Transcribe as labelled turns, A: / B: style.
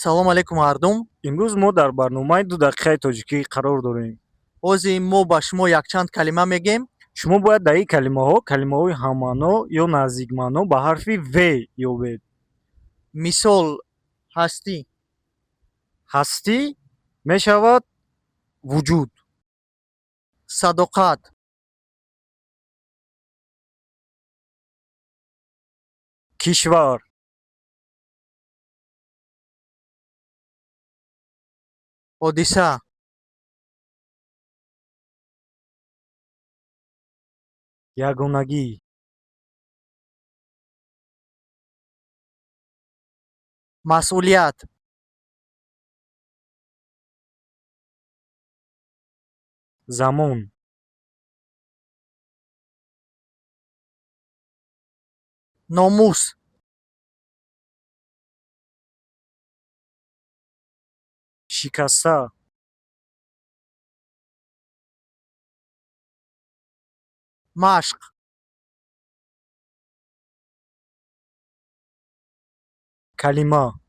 A: Ассалому алайкум, мардум.
B: Имрӯз мо дар барномаи «Ду дақиқаи тоҷикӣ» қарор дорем.
A: Ҳозир мо ба шумо якчанд калима мегем.
B: Шумо бояд дар ин калимаҳо калимаҳои ҳаммаъно ё наздикмаъно ба ҳарфи в ёбед.
A: Мисол: ҳастӣ.
B: Ҳастӣ мешавад вуҷуд.
A: Садоқат.
B: Кишвар.
A: Ҳодиса.
B: Ягонагӣ.
A: Масъулият.
B: Замон.
A: Номус.
B: Шикаста.
A: Машқ.
B: Калима.